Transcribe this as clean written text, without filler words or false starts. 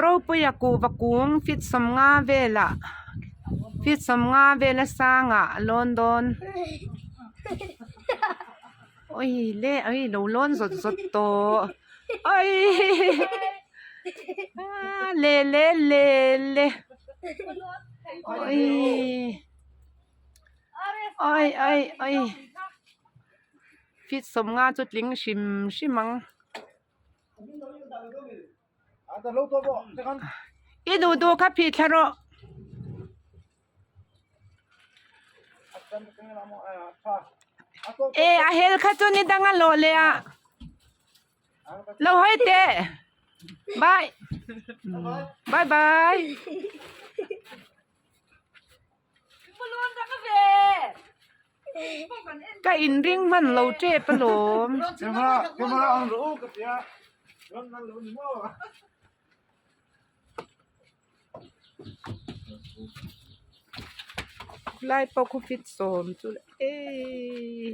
Ropuia kuhva kung feet sawmnga velah feet sawmnga vela sangah a lawn dawn awi le awi lo lawn zawt zawt tawh awii le le le le awii awi awi awi feet sawmnga chu tling hrim hrim ang. I duh duh kha phih thla rawh. E a hel kha chu ni dang a lawh leh a. Lo hawi teh. Bye. Bye bye. Ka inring hman lo tep alawm. Lai pawh khu fit sawm chu le eii.